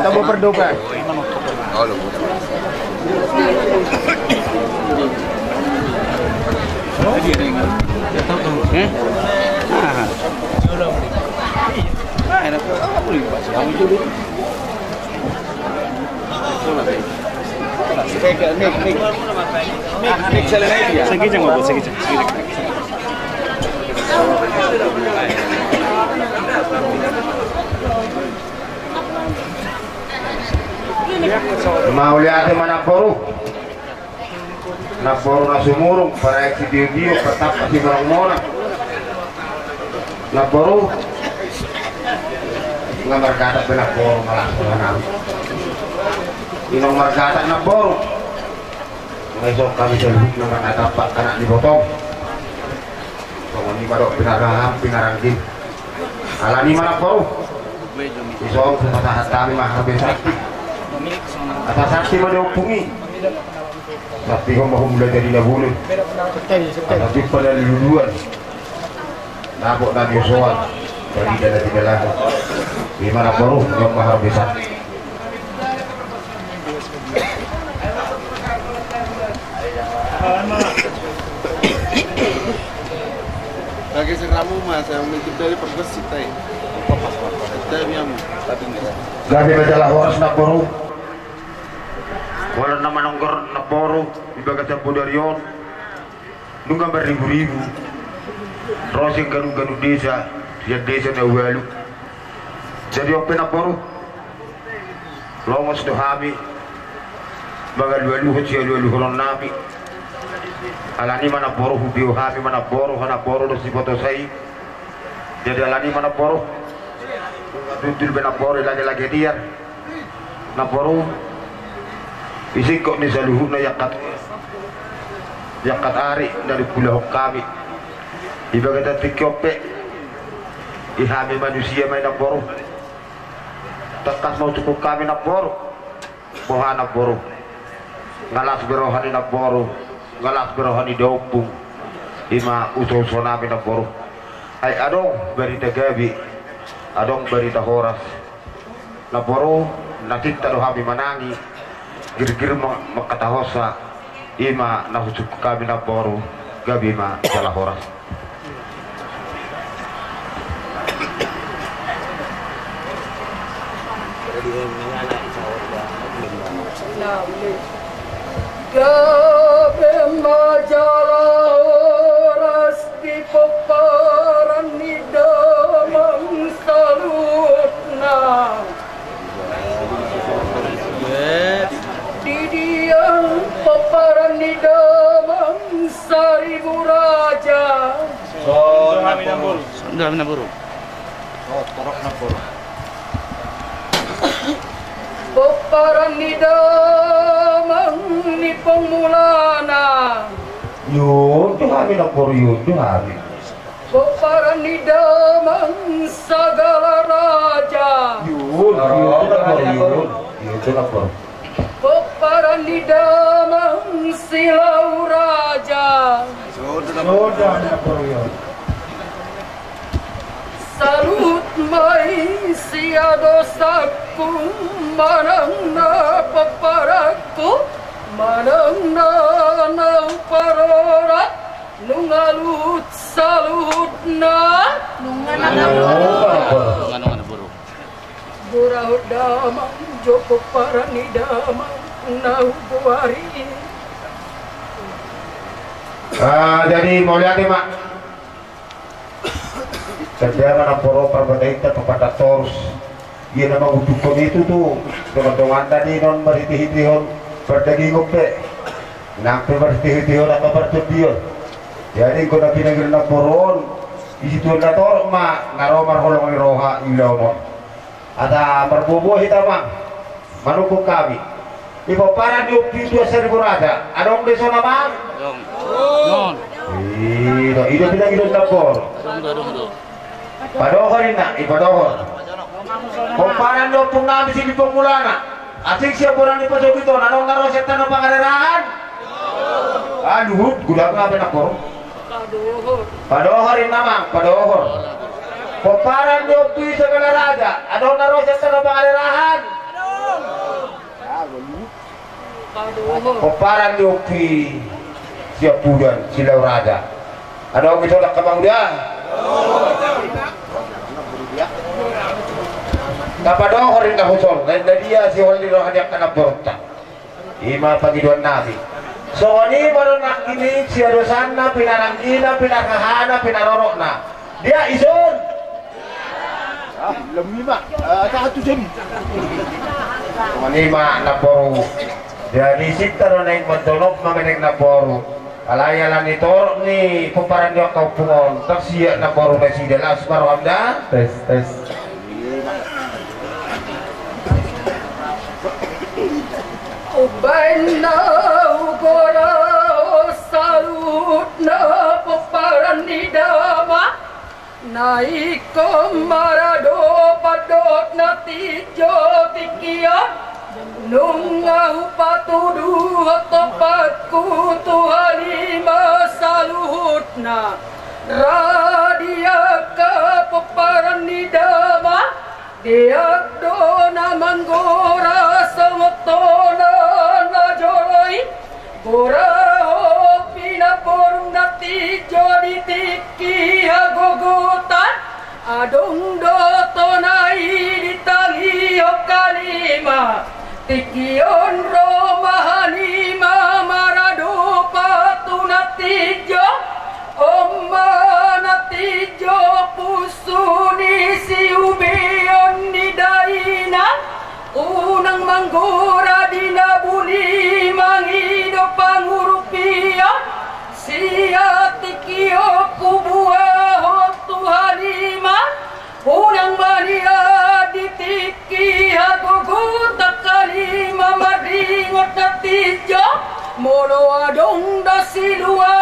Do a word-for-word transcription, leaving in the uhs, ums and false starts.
Tabo berdoa. Eh? Ah. Ah, enak. Sagijang, Bapak, sagijang. Mauliate ma namboru. Namboru na sumurung, paraek sitio-tio, partampak simonang-monang. Namboru. Nga margatak be namboru, malas ma hanami. Inong margatak namboru. Nga ison hami saluhutna marnatampak anak ni botong. Songon i ma dohot pinaraham pinaranggi. Alani i ma namboru. Ison hupasahat hami ma harbe santi. Asa santi ma di ompung i. Santihon ma humula jadi na bulung. Asa jumpa na niluluan. Dapot na niosoan. Jadi dana tidak lama. I ma namboru, jumpa harbe santi. Lagi seramu mas, yang mungkin dari perbesit tai. Kita yang tadi nih. Gabe ma jala horas namboru. Holan na manongkor namboru di bagasan bodari on. Nunga marribu-ribu ro sian ganup-ganup desa, sian desa na ualu. Jadi on pe namboru, longos do hami mangalualuhon sialualuhonon nami. Alani i ma namboru, hubio hami ma namboru, hanamboru do sibotosa i. Jadi alani i ma namboru, dundul be namboru, lage-lage diar. Namboru, isingkop ni saluhutna i angkat, i angkat ari na dipulahon hami. Di bagasan tingki on pe, i hami manusia ma i namboru. Tangkas ma husungkun hami namboru. Boha namboru? Nga las be roha ni namboru, nga las be roha ni daompung. I ma uso-uso nami namboru. Ai adong barita gabe, adong barita horas. Namboru, na tinta do hami manangi, girgir ma mangkatahonsa, i ma na husungkun hami namboru, gabe ma jala horas. Gabe ma jala horas di pomparan ni damang saluhutna. Di dia pomparan ni damang saribu raja. Songon i ma namboru. Songon i ma namboru. Pomparan ni damang ni pongmulana. Ion do hami namboru, ion do hami. Pomparan ni damang sagala raja. Ion, ion do namboru, ion. Ion do namboru. Pomparan ni damang Silau Raja. Ion do namboru, ion. Sia dosangku manang na pomparanku, manang na na huparorot, nunga luhut saluhutna. Nunga na boru. Nunga na boru. Boru hot damang, jo pomparan ni damang na hugoari. Ah, jadi mauliate ma. Tanda ma na poro parbatainta papatak torus. Ia na mangudukkon i tutu dongan-dongan tadi non marhite-hitehon pardagingon pe. Nang pe marhite-hitehon angka partondion. Jadi anggo na pinangido na poro on, di situan na torop ma na ro marholong ni roha i ulaon on. Asa marboaboa hita ma manungkun hami. Di pomparan ni ompu i Tuan Saribu Raja, adong do dison amang? Adong. Ida, ida pinangido na poro. Adong do, adong do. Padohor inna, i padohor. Pomparan ni ompu nami Silimbong Mulana. Asing sian bona ni pasogit on, adong na ro sian tano pangarerahan? Ah, luhut, godang na pe na poro. Padohor. Padohor inna amang, padohor. Pomparan ni ompu i Sagala Raja, adong na ro sian tano pangarerahan? Padohor. Pomparan ni ompu i Siampudan, Silau Raja, adong dison angka panguda? Na padohor inna husol, na inna dia siholan ni roha ni angka namboronta. I ma pangidoan nami. Songon i ma do nangkin i siadosanna, pinaranggina, pinarhahana, pinarorotna. Dia ison? Ah, lem i ma. Ah, tahan tu jam. Songon i ma na poro. Jadi sinta do naeng manjonok ma menek na poro. Alai ala ni torop ni pomparan ni angka ompung on, tong siap na poro nasida, las ma roham da. Tes, tes. Umbahen na hugora saluhutna pomparan ni damang, na ingkon maradophon dohot na tinjo tingki on, nunga hupatuduhon tompakku tu hanima saluhutna. Ra di angka pomparan ni damang, deak do na manggora songon tona na jolo i. Gorahon pinamborum na tinjo di tingki hagogotan. Adong do tona i ditangihon hanima. Tingki on ro ma hanima maradophon tu na tinjo. On ma na tinjo punsu ni siubeon ni dainang. Unang manggora di na buni mangido pangurupion. Sian tingki on huboahon tu hanima. Unang ma nian di tingki hagogotan hanima maringot na tinjo. Molo adong do silua